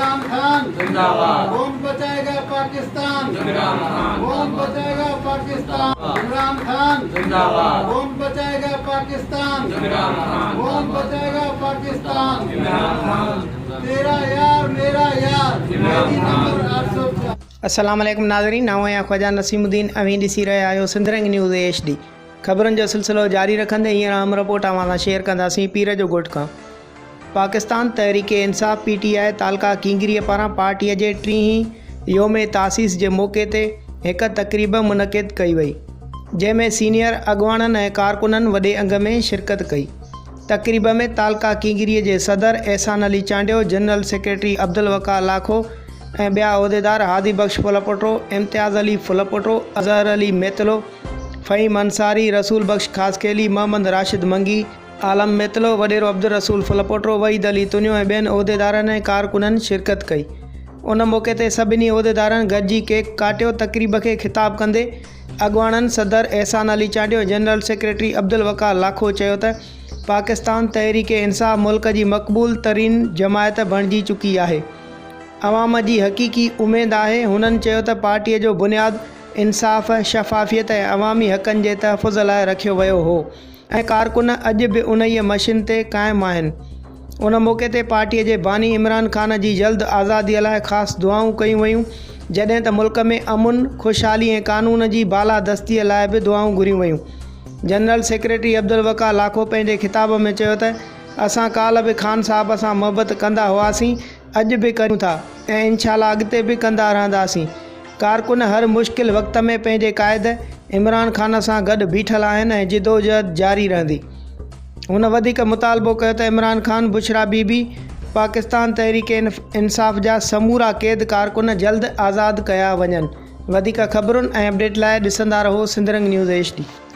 عمران خان زنده باد. ڪون بچائي گا پاڪستان عمران خان. ڪون بچائي گا پاڪستان عمران خان زنده باد. ڪون بچائي گا پاڪستان عمران خان. ڪون بچائي گا پاڪستان عمران خان. تيرا يار ميرا يار قيدي نمبر 804. السلام عليڪم ناظرين آئون آهيان خواجه نسيم الدين اوهين ڏسي رهيا آهيو سنڌرنگ نيوز ايڇ ڊي خبرن جو سلسلو جاري رکندي هينئر اهم رپورٽ اوهان سان شيئر ڪنداسين پير جو ڳوٺ کان پاڪستان تحريڪ انصاف پي ٽي آء تعلقه ڪينگريء پاران پارٽيء جي ٽيهين يوم تاسيس جي موقعي تي هڪ تقريب منعقد ڪئي وئي، جنهن ۾ سينيئر اڳواڻن ۽ ڪارڪنن وڏي انگ ۾ شرڪت ڪئي. تقريب ۾ تعلقه ڪينگريء جي صدر احسان علي چانڊيو، جنرل سيڪريٽري عبدالوقار لاکو ۽ ٻيا عهديدار هادي بخش ڦلپوٽو، امتياز علي ڦلپوٽو، اظهر علي ميتلو، فهيم انصاري، رسول بخش خاصخيلي، محمد راشد منگي، عالم ميتلو، وڏيرو عبدالرسول ڦلپوٽو، وحيد علي تنيو ۽ ٻين عهديدارن ۽ ڪارڪنن شرڪت ڪئي. ان موقعي تي سڀني عهديدارن گڏجي ڪيڪ ڪاٽيو. تقريب کي خطاب ڪندي اڳواڻن صدر احسان علي چانڊيو ۽ جنرل سيڪريٽري عبدالوقار لاکو چيو ته پاڪستان تحريڪ انصاف ملڪ جي مقبول ترين جماعت بڻجي چڪي آهي، عوام جي حقيقي اميد آهي. هنن چيو ته پارٽي جو بنياد انصاف، شفافيت ۽ عوامي حقن جي تحفظ لاء رکيو ويو هو. ۽ ڪارڪن اڄ به انهيء مشن تي قائم آهن. ان موقعي تي پارٽيء جي باني عمران خان جي جلد آزاديء لاء خاص دعائون ڪيون ويون، جڏهن ته ملڪ ۾ امن، خوشحالي ۽ قانون جي بالادستيء لاء به دعائون گهريون ويون. جنرل سيڪريٽري عبدالوقار لاکو پنهنجي خطاب ۾ چيو ته اسان ڪالهه به خان صاحب سان محبت ڪندا هئاسين، اڄ به ڪريون ٿا ۽ انشاء الله اڳتي به ڪندا رهنداسين. ڪارڪن هر مشڪل وقت ۾ پنهنجي قائد عمران خان سان گڏ بيٺل آهن ۽ جدوجهد جاري رهندي. هن وڌيڪ مطالبو ڪيو ته عمران خان، بشريٰ بي بي، پاڪستان تحريڪ انصاف جا سمورا قيد ڪارڪن جلد آزاد ڪيا وڃن. وڌيڪ خبرن ۽ اپڊيٽ لاء ڏسندا رهو سنڌرنگ نيوز ايڇ ڊي.